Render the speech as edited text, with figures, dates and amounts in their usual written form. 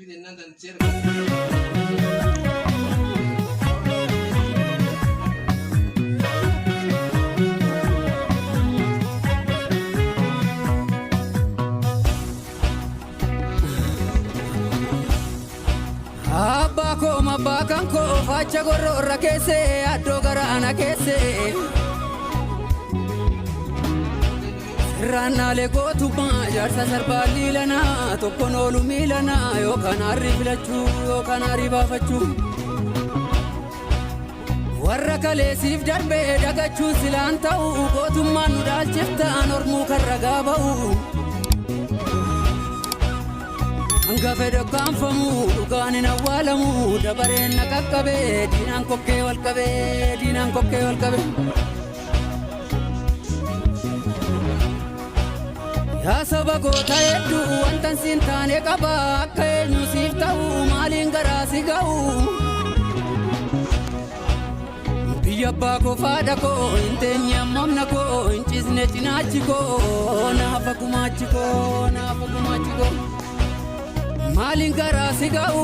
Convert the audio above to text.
Jennaan tan seera. Abbaa koo abbaa kan koo facha gorroorra keesse addoo garaana keesse. Sirraannaalee gootummaa jaarsa sarbaa liilanaa tokkoon oolu miilanaa yookaan harri filachuu yookaan harri baafachuu. Warra kaleessiif darbee dagachuun silaan ta'u gootummaan nu dhaalchiftaan ormuu kan ragaa ba'u. Hanga fedhe kaanfamu dhugaan hin awwaalamu dabareen na qaqqabee diinaan kokkee wal qabee diinaan kokkee wal qabee. Yaa saba goota hedduu wantan siin taane qaba akka eenyu siif ta'u maaliin garaa si ga'u. Biyya abbaa koo faadha koo hin teenye ammamna koo hin ciisne cinaachi koo naafa gumaachi koo naafa gumaachi koo. Maaliin garaa si ga'u.